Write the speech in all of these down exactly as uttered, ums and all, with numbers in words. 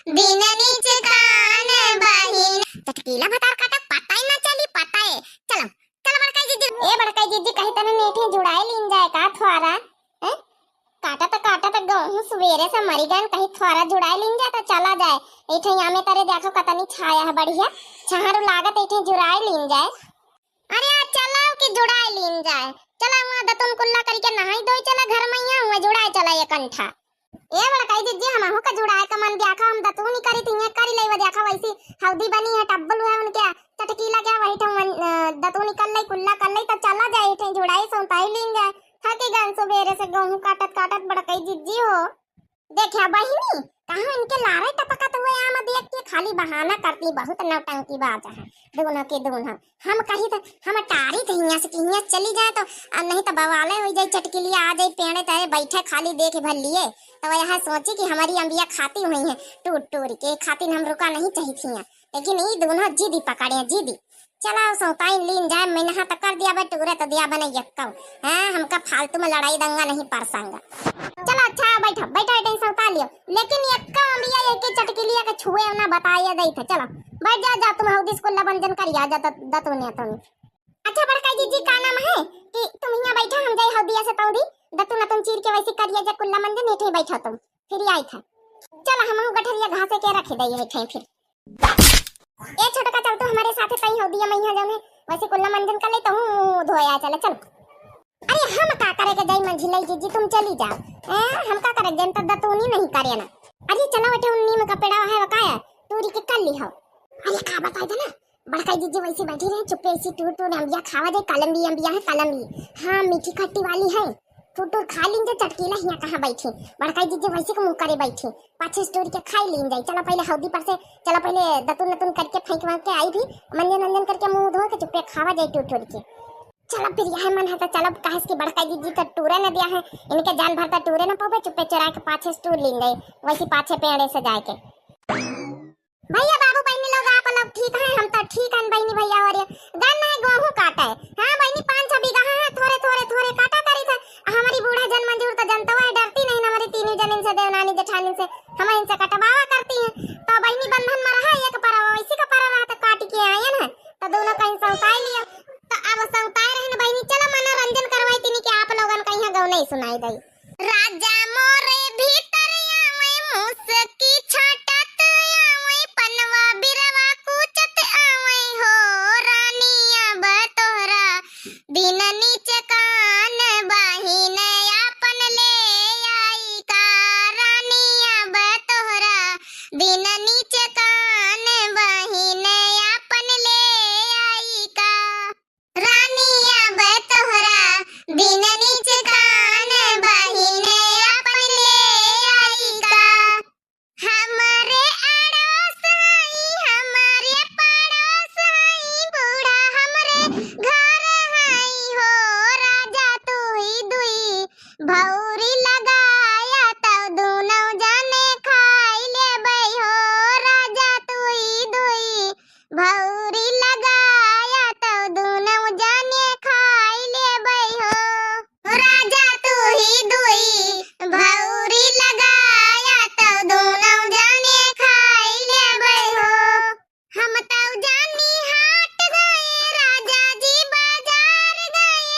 दिन नीच कान बहिन। चटकीला भतार काटा पता ही ना चली, पता है। चलो, चलो बड़काई जीजी। ए बड़काई जीजी, कही तने नेठे जुड़ाए लीन जाए का थोरा? हैं? काटा त, काटा त गहूं सुबेरे से मरी गन, कही थोरा जुड़ाए लीन जाए त चला जाए। एठे आमे तरे देखो कतनी छाया है बढ़िया, छहारू लागत, एठे जुड़ाए लीन जाए। अरे आ चलाओ कि जुड़ाए लीन जाए, चला वहाँ दतुन कुल्ला करिके नहाई धोई चला घर मैया हुआ जुड़ाए चला एक अंठा। ए बड़काई जीजी, हमहू का जुड़ाए का मन द्याखा, हम दतुनी करी थी, करी लई वो द्याखा, वैसी हल्दी बनी है, टब्बल हुआ उनके चटकीला क्या वही ठम मन, अ, दतुनी कर लई, कुल्ला कर लई, तब चला जाए, ठे जुड़ाए सौताई लीन जाए। थकी गन सुबेरे से गहूं काटत काटत बड़काई जीजी हो। देखा बहिनी, कहाँ इनके लारे टपकत हुए आम देख के खाली बहाना करती, बहुत नौटंकी बाज है। दूनो के दूनो। हम कही त, हम टारी त हियां से कि हियां चली जाए तो, आ नहीं तो बवाले हो जाए, चटकिलिया आ जाए पेड़े तरे बैठे खाली देख भर लिए। तो यह सोची कि हमारी अम्बिया खाती हुई है टूट टूर के, खातिर हम रुका नहीं चाहिए थी। लेकिन ई दूनो जिदी पकड़े, जिदी। चला, सौताइन लीन जाए, मैंने हाँ तो कर दिया बे, टूरे तो दिया बने यक्को। हैं, हमका फालतू में लड़ाई दंगा नहीं परसंगा। चला, अच्छा, बैठो, बैठो, इतनी सौता लियो। लेकिन यक्को अम्बिया एक चटकिलिया के छुए ना बताए दई थे। चला, बैठ जा, जा, तुम हौदी स्कूल मंजन करिया जा, द-, दतुनिया तुम। अच्छा, बड़का जीजी, का नाम है कि तुम यहाँ बैठा, हम जाई हौदिया से तौदी, दतुन नतुन चीर के वैसी करिया जा, कुल्ला मंजन, इठे बैठा तुम, फिर आई था। चला, हम गठरिया घासे के रख दई है, फिर ए छोटका, चल तू हमारे साथे तई हौदिया मैया जौन है, वैसे कुल्ला मंजन कर ले, तहूँ मुँह धोया चले, चल। अरे हम का करे के जाई मंझिलाई जीजी, तुम चली जाओ। ए, हम का करे, जन तो दतूनी नहीं करे ना। अरे चलो बेटे, उन नीम का पेड़ा है वकाया, तूरी के कर ली हो। अरे का बताई था ना, बड़काई जीजी वैसे बैठी रहे चुप्पे, ऐसी टूर टूर अम्बिया खावा जाए, कलम्बी अम्बिया है, कलम्बी। हाँ, मीठी खट्टी वाली है। टूर टूर खा लीन जाए, चटकीला हियाँ कहाँ बैठी। बड़काई जीजी वैसे के मुँह करे बैठी। पाछे से टूर के खाई लीन जाई। चलो पहले हौदी पर से, चलो पहले दतुन नतुन करके फेंक वांक के आई भी, मंजन अंजन करके मुँह धो के चुप्पे खावा जाए टूर टूर के। चलो फिर यह मन है तो चलो, काहे से कि बड़काई जीजी तो टूरे न दिया है, इनके जान भर तो टूरे न पावे, चुप्पे चुरा के पाछे से टूर लीन जाई, वैसे पाछे पेड़े से जाए के। भैया बाबू बहिनी लोग, आप लोग ठीक हैं? हम तो ठीक हैं बहिनी भैया। और ये गन है, गोहूँ काटे। हाँ बहिनी, पाँच छह बीघा है, थोरे थोरे थोरे काटा करी था। हमारी बूढ़ा जन मंजूर तो जनतवा है, डरती नहीं हमारी तीनों जनिन से, देवनानी जेठानिन से, हम इनसे कटवावा करती हैं। तो बहिनी बंधन में रहा, एक पर वैसी का पर रहा तो काट के आयन है, तो दोनों कहीं सौताए लिया। तो अब सौताए रहन बहिनी, चलो मनोरंजन करवाई तीनी के आप लोगन का यहाँ गौनई सुनाई दई। राजा मोरे भीतर आवै, मुसकी छाटत आवै, पनवा बिरवा कूचत आवै हो, रानी अब तोहरा दिन नीच कान बहिन आपन ले आई का, रानी अब तोहरा दिन नीच कान बहिन आपन ले आई का। रानी अब तोहरा दिन नीच कान बहिन आपन ले आई का। हमरे अड़ोस हई, हमरे पड़ोस हई, बूढ़ा हमरे घर हई हो, राजा तू ही दुई भौरी लगाया, तब दूनौ जाने खाई लेबै हो, राजा तू ही दुई भौरी लगाया, तब दूनौ जाने खाई लेबै हो। राजा तू ही दुई भौरी लगाया, तब दूनौ जाने खाई लेबै हो। हम तौ जानी हाट गए, राजा जी बाजार गए,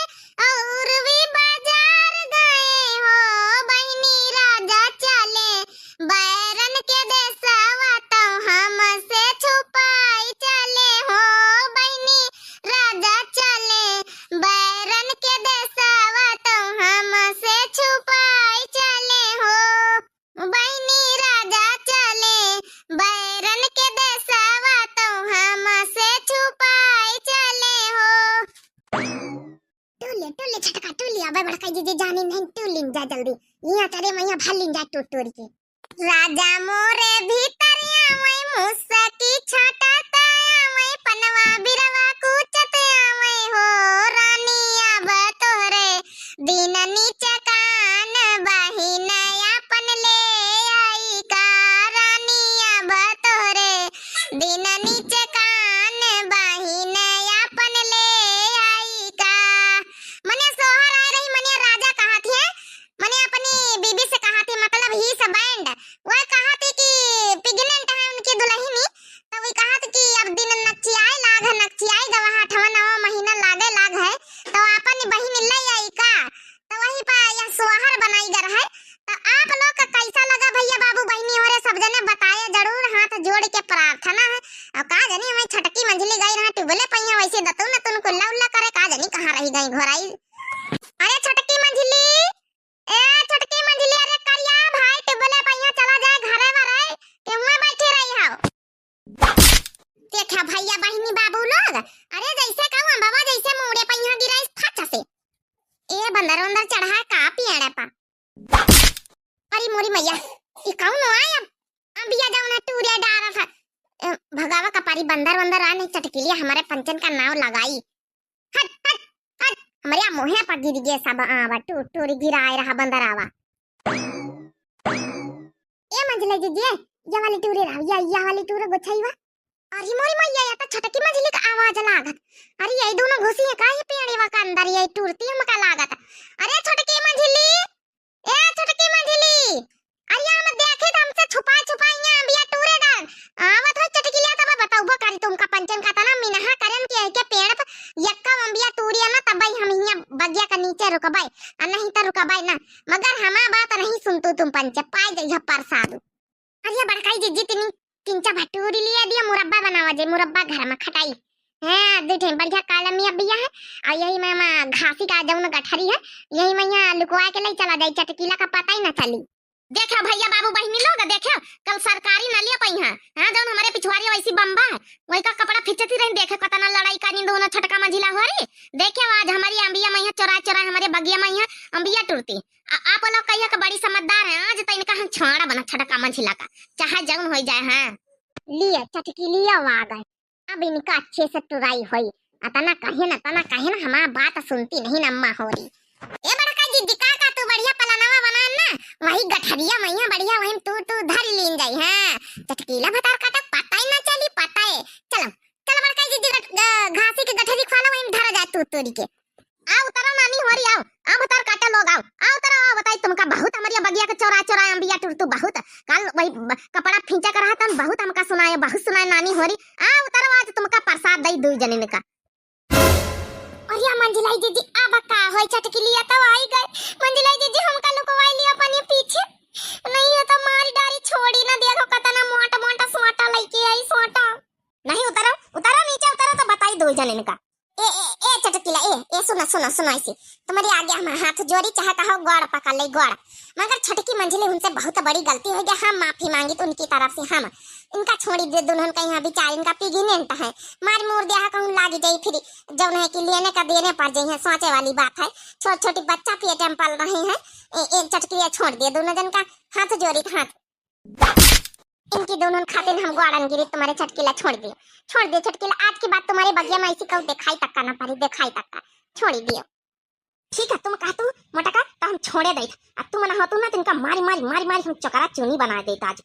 और भी बाजार गए हो बहिनी, राजा चले बैरन के देसवा, तौ हमसे छुपाई चले हो बहिनी, राजा चले बैरन के देसवा, तौ हमसे छुपाई चले हो। बहिनी राजा चले बैरन के देसवा, तौ हमसे छुपाई चले हो। टूले, टूले छटका, टूले, अबे बड़का जीजी जानी नहीं, टूलिन जा जल्दी। यहाँ तेरे मैया भलिन जा टूट टूर के। राजा मोरे भीतर आवै, मुसकी छाटत आवै, पनवा बिरवा कूचत आवै हो, रानी अब तोहरे दिन नीच कान बहिन आपन ले आई का, रानी अब तोहरे दिन नीच कान बहिन आपन ले आई का। मने सोहर आए रही, मने राजा कहा थी, मने अपनी बीबी से कहा थी, मतलब ही से बैंड, वह कहा थी कि बताए जरूर, हाथ जोड़ के प्रार्थना है। और का जानी हमारी छोटकी मंझली गई रहा ट्यूबले पहिया, वैसे दतुन तुन कुल्ला उल्ला करे, का जानी कहाँ रही गई घोराई। अरे छोटकी मंझली, ए छोटकी मंझली, अरे करिया भाई ट्यूबले पहिया चला जाए घरे वरे, के हुए बैठी रही हो। देखा भैया बहिनी बाबू लोग, अरे जैसे कहूँ बाबा जैसे मुड़े पहिया गिराइस फच से। ए बंदर वंदर चढ़ा का पियाड़े पा। अरे मोरी मैया, ई कौन आय अब? अम्बिया जौन है टूरे डारा था। ए, भगावा कपारी बंदर वंदर आ नहीं चटकिलिया हमारे पंचन का नाव लगाई। हट, हट, हट, हमरे मुँहे पर गिर गए सब आवा, टूर, टूर गिराए रहा बंदर आवा। ए मंझले जीजी, ये वाली टूरे रहा, ये, ये वाली टूरे गोछाई वा। अरे मोरी मैया, ये तो छोटकी मंझली का आवाज लागत। अरे ये दोनों घुसी है का ये पेड़वा के अंदर, ये टूरती हमका लागत। अरे छोटकी मंझली, ए छोटकी मंझली, अरे हम देखे तो हमसे छुपा छुपा यहाँ अम्बिया टूरे डाल। आवत हो चटकिलिया तब बतौबो करी तुमका पंचन का तना मिनहा करन के है के पेड़ पर यक्का अम्बिया टूरिया ना तब हम हिया बगिया के नीचे रुकबै, आ नहीं तो रुकबै ना। मगर हमा बात नहीं सुनतू तुम पंच, पाए जइहा परसाद। अरे बड़काई जिज्जी तिनी किंचा भटूरी लिया दिया, मुरब्बा बनावा जे, मुरब्बा घर में खटाई। हाँ, दू ठे बढ़िया काला मिया बिया है, और यही में, में घासी का जौन गठरी है, यही में यहाँ लुकवा के ले चला जाई, चटकीला का पता ही ना चली। देखो भैया बाबू बहिनी लोग, देखो कल सरकारी नलिया पई है, हाँ, जौन हमारे पिछुआरी वैसी बम्बा है, वही का कपड़ा फिचती रही, देखे कतना लड़ाई करी दोनों छोटका मंझिला हो रही। देखो आज हमारी अम्बिया मैया चोरा चोरा हमारे बगिया मैया अम्बिया टूरती। आ, आप लोग कहिया के बड़ी समझदार है, आज तो इनका हम छोड़ा बना छोटका मंझिला का, चाहे जौन हो जाए। हाँ, लिया चटकी लिया, वो आ गए। अब इनका अच्छे से टुराई होई। अतना कहे न, अतना कहे न, हमार बात सुनती नहीं न अम्मा होरी। ए बड़का जिज्जी, का, का तू बढ़िया पलनवा बनाए ना, वही गठरिया मैया बढ़िया, वही तू, तू धर लीन जाई। हाँ, चटकीला भतार काटा पता ही ना चली, पता है। चलो, चलो बड़का जिज्जी, गठ-, ग-, घासी के गठरी खुआला, वही धरा जाए तू तोरी के। आओ उतरो नानी होरी, आओ, आओ भतार काटा लोग, आओ, आओ उतरो, आओ बताई तुमका बहुत हमरिया बगिया के चोरा चोरा अम्बिया टुरतू बहुत। कल वही ब-, कपड़ा फींचा के रहा तन बहुत हमका सुनाए, बहुत सुनाए नानी होरी। आओ उतरो, आज तुमका प्रसाद दई दुई जनिन का। अरे मंझिलाई जिज्जी, अब का होई, चटकिलिया तो आई गए। मंझिलाई जिज्जी, हमका लुकवाई लिया अपने पीछे, नहीं है तो मारी डारी छोड़ी ना, देखो कतना मोटा मोटा सोटा लेके आई, सोटा। नहीं उतरो, उतरो नीचे उतरो तो बताई दुई जनिन का। ए, ए, ए चटकिला, ए, ए सुना, सुना, सुना ऐसे। तुम्हारे आगे हम हाथ जोड़ी, चाहे कहो गोड़ पकड़ ले, गोड़। मगर छोटकी मंझिली, उनसे बहुत बड़ी गलती हो गया, हम माफी मांगी तो उनकी तरफ से हम। इनका छोड़ी दे, दुल्हन का यहाँ विचार इनका प्रेग्नेंट है। मार मोर दिया है, कहूँ लागी जाई फिर, जौन है कि लेने का देने पड़ जाई है, सोचे वाली बात है। छोट छोटी बच्चा पेट में पल रहे हैं। ए, ए चटकिलिया छोड़ दिए, दोनों जन का हाथ जोड़ी, हाथ। इनकी दोनों खातिर हम गोड़न गिरी, तुम्हारे चटकीला छोड़ दियो, छोड़ दियो चटकीला। आज के बाद तुम्हारे बगिया में ऐसी कहूँ दिखाई तक का ना पड़ी, दिखाई तक का छोड़ी दियो। ठीक है, तुम कहा तू मोटा का तो हम छोड़े दे, अब तुम ना हो तू ना, तो इनका मारी मारी मारी मारी हम चोकरा चूनी बना देता आज।